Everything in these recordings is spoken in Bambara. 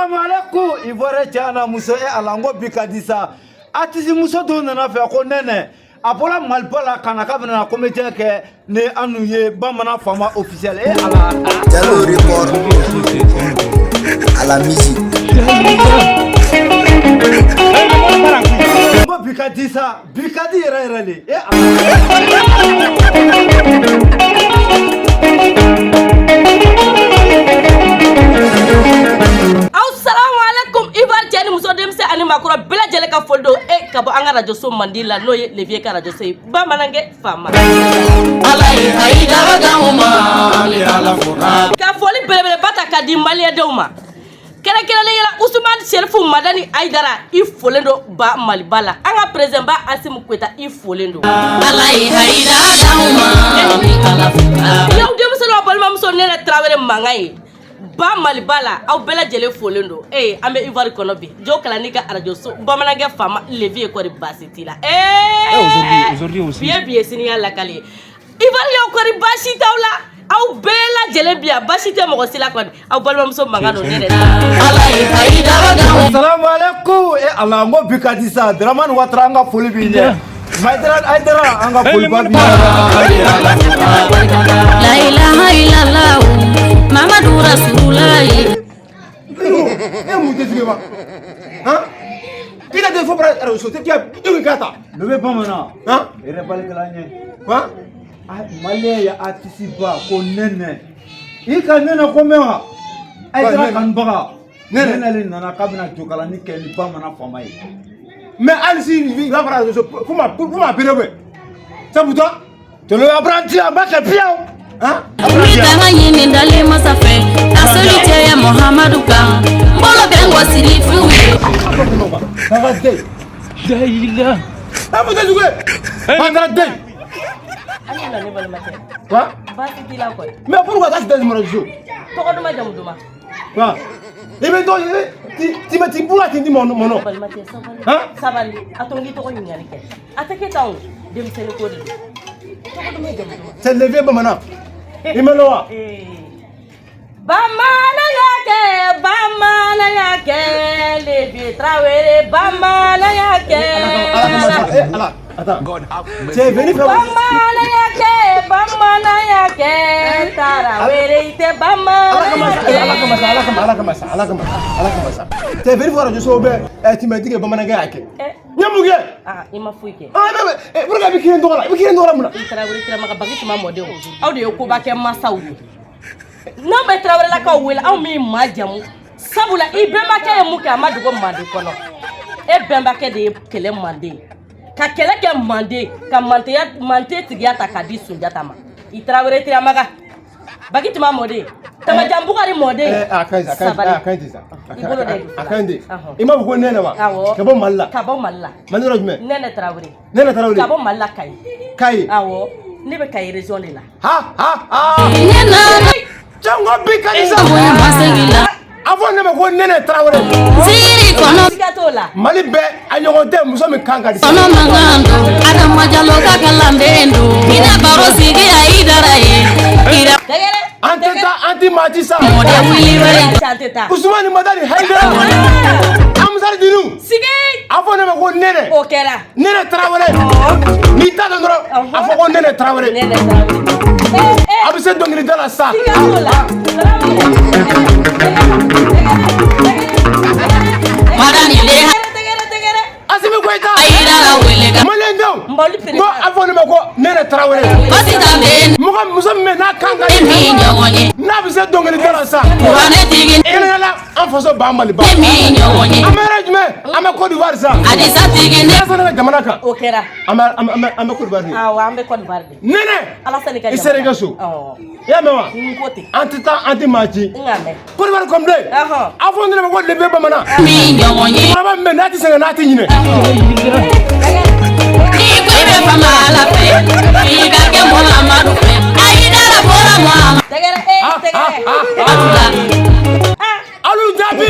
Salamu alaikum Ivoire cɛ n'a muso. E Ala, n ko bi ka di sa. Artiste muso dɔw nana fɛ ko Nɛnɛ, a bɔra Maliba la ka na k'a bɛna comédien kɛ ni an n'u ye Bamanan Fama officiel. E Ala. Diallo record à la musique. N ko bi ka di sa, bi ka di yɛrɛ yɛrɛ de. E Ala. Aw salamu alaikum Ivoire cɛ ni muso, denmisɛn ani maakɔrɔ bɛɛ lajɛlen ka foli don e ka bɔ an ka radio so mandi la, n'o ye Le Vieux ka radio so ye, bamanankɛ faama. Ala ye Hayidara d'anw ma, ale Ala fɔra. Ka foli belebeleba ta ka di maliyɛndenw ma, kɛrɛnkɛrɛnnenya la Usumani Serifu Madani Hayidara, i folen don ba Maliba la. An ka président ba Asimu Goyita, i folen don. Ala ye Hayidara d'anw ma, ale Ala fɔra. Y'aw denmisɛnninw balimamuso Nɛnɛ Tarawele mankan ye ba Maliba la, aw bɛɛ lajɛlen folen don. Ee, an bɛ Ivoire kɔnɔ bi, Jo Kalani ka radio so, bamanankɛ faama Le Vieux, kɔri baasi t'i la? Aujourd'hui, aujourd'hui aussi. Bi ye bi ye, sini y'a lakale ye. Ivoire kɔri baasi t'aw la? Aw bɛɛ lajɛlen bi yan, baasi tɛ mɔgɔ si la kɔni. Aw balimamuso mankan don, ne yɛrɛ. Ala ye Hayidara d'anw Salamu alaikum. E Ala, n ko bi ka di sa. Dramane Ouattara, an ka foli b'i ɲɛ. Maidara Aïdara, an ka foliba b'i ɲɛ. La ilaha illallah Mamadu Rasulullah. E mun tɛ sigi ma han k'i ka den fo bara so tɛ k'i e k'a ta. Le bɛ bamanan. Han. Yɛrɛbalikɛla ɲɛ. Quoi? Malien ye artiste ba ko Nɛnɛ. I ka Nɛnɛ ko mɛn wa? Aïdara Nɛnɛ. Kanubaga. Nɛnɛ. Nɛnɛ de nana k'a bɛna jokalani kɛ ni bamanan faama ye. Mais hali si il va fara so pour m'appeler, ouais, c'est pour toi. Tolo apprenti an b'a kɛ piyan. Han. N bɛ danga ɲini dalen masa fɛ ka seli cɛya Muhamadu kan, n bolo bɛ n gosili fiw ye. Baba den. Dayila. E mun tɛ sigi Bandara den. An na ne balimakɛ. Quoi? Baasi t'i la kɔni? Mais pourquoi ça c'est dans mon jeu? Tɔgɔ duman, jamu duman? Quoi? I bɛ dɔn tu me tu pourquoi tu dis mon nom? Balimakɛ, sabali. Han? Sabali, a to n k'i tɔgɔ ɲininkali kɛ. A tɛ kɛ tan o, denmisɛnnin ko de don. Tɔgɔ duman, jamu duman? C'est Le Vieux Bamanan, i ma lɔn wa? Bamananya kɛ, bamananya kɛ, Le Vieux Traoré, bamananya kɛ. Ala kama sa, eh Ala, attends, tu es venu faire Bamananya kɛ, bamananya kɛ, Tarawele i tɛ Ala kama bamananya sa, Ala kama sa, Ala kɛ. kama, Ala kama sa, Ala kama, Ala kama sa. Tu es venu voir radio bɛ ɛ, tu m'as dit que bamanankɛ y'a kɛ. Eh. N ye mun kɛ? Ah, i ma foyi kɛ. Ah, bɛ pour que i bɛ kirin tɔgɔ la, i bɛ kirin tɔgɔ la mun na? I Tarawele Tiramaga bagi tuma mɔdenw, aw de ye koba kɛ masaw ye. N'anw bɛ Tarawelelakaw wele, anw min maa jamu, sabula i bɛnbakɛ ye mun kɛ, a ma dogo manden kɔnɔ. E bɛnbakɛ de ye kɛlɛ manden, ka kɛlɛ kɛ manden, ka manteya mante tigiya ta k'a di Sunjata ma. I Tarawele Tiramaga bagi tuma mɔden, Tamajan Bukari mɔden. Eh, a ka ɲi sa, a ka ɲi, a ka ɲi ten sa. I bolo da i dusu la. A ka ɲi ten. Ɔhɔn. I m'a fɔ ko Nɛnɛ wa? Awɔ. Ka bɔ Mali la. Ka bɔ Mali la. Mali yɔrɔ jumɛn? Nɛnɛ Tarawele. Nɛnɛ Tarawele. Ka bɔ Mali la, Kayi. Kayi. Awɔ, ne bɛ Kayi région de la. Ha ha ha. Ne nana Cɛ bi ka di sa. bonya masegi la. A fɔ ne ma ko Nɛnɛ Tarawele. Ziiri kɔnɔ. Siga t'o la. Mali bɛɛ a ɲɔgɔn tɛ muso min kan ka di. Kɔnɔ mankan don, Adama Jalo ka kalanden don, hinɛ baro sigi Hayidara ye kira. Tɛgɛrɛ. An tɛ taa, an tɛ maa ci sa. Mɔden wulibali. An tɛ taa. Usumani Madani Hayidara. Amusari Dinu. Sigi. A fɔ ne ma ko Nɛnɛ. O kɛra. Nɛnɛ Tarawele. N'i t'a dɔn dɔrɔn, a fɔ ko Nɛnɛ Tarawele. Nɛnɛ Tarawele. Eh, eh. A bɛ se dɔnkilida la sa. Siga t'o la. Madani le. Tɛgɛrɛ, tɛgɛrɛ. Asimi Goyita. Hayidara wele ka Maliyɛn denw. N b'alu pere. Ko a fɔ ne ma ko Nɛnɛ Tarawele. Basi ta bɛ Mɔgɔ muso min bɛ yen n'a kan ka ne di. min ɲɔgɔn ye. N'a bɛ se dɔnkilida la sa. Kuranɛ tigi. Kɛnɛyala an faso ba Maliba. Ne min ɲɔgɔn ye. An bɛ yɔrɔ jumɛn? An bɛ Côte d'Ivoire sa. Adisa tigi ne. Alassane ka jamana kan. O kɛra. An bɛ Côte d'Ivoire de. Awɔ, an bɛ Côte d'Ivoire de. Nɛnɛ. Alassane ka I sera i ka so. Awɔ. I y'a mɛn wa? N ko ten. An tɛ taa, an tɛ maa ci. N k'a mɛn. Côte d'Ivoire complet. Ɔhɔn. A fɔ ne ma ko Le Vieux Bamanan. Min ɲɔgɔn ye. Cɛkɔrɔba min bɛ yen n'a tɛ sɛgɛn n'a tɛ ɲinɛ. N'i ko i bɛ fama Ala fɛ, f'i ka kɛ Muhamadu fɛ. Hayidara bɔra Muhamadu Tɛgɛrɛ, eh, tɛgɛrɛ. la. Alu jaabi.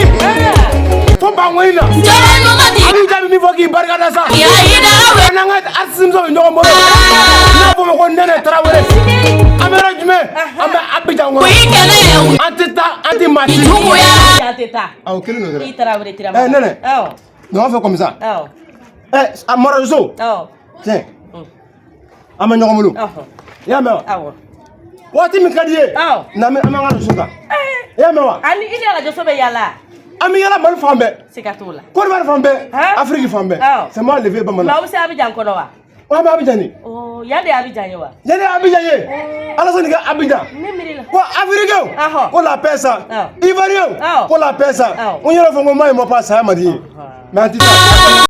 Fo Bangoyi na. Jɔrɔ ɲuman di. An b'i jaabi min fɔ k'i barikada sa. Yayida we. An n'an ka artiste musow bɛ ɲɔgɔn bolo. N'a fɔ o ma ko Nɛnɛ Tarawele. An bɛ yɔrɔ jumɛn? An bɛ Abidjan O kɔnɔ. yi kɛnɛ. An tɛ taa, an tɛ maa ci. Juguya. An tɛ taa. Awɔ, kelen don I dɔrɔn. Tarawele Tirama. Eh, Nɛnɛ. Awɔ. Donc on fait comme ça. Awɔ. Eh, a Marazo. Awɔ. Tiens. An bɛ ɲɔgɔn bolo. Ɔhɔ. I y'a mɛn wa? Awɔ. Waati min ka di i ye. Awɔ. Na an bɛ an ka arajo kan. I y'a mɛn wa? Ani i ni arajoso bɛ yaala. An bɛ yala Mali fan bɛɛ. Siga t'o la. Côte d'Ivoire fan bɛɛ. Han? Afrique fan bɛɛ. Awɔ. C'est moi le vieux bamanan. Mais aw bɛ se Abidjan kɔnɔ wa? An bɛ Abidjan de. Oh, yan de ye Abidjan ye wa? Yan de ye Abidjan ye. Alassane kɛ Abidjan. Ne miiri la. Ko Africain, Ahɔ. ko la paix sa. Awɔ. Ivoirien, Awɔ. ko la paix sa. Awɔ. N yɛrɛ fɔ n ko moi et mon papa saya man di n ye. Mais an tɛ taa.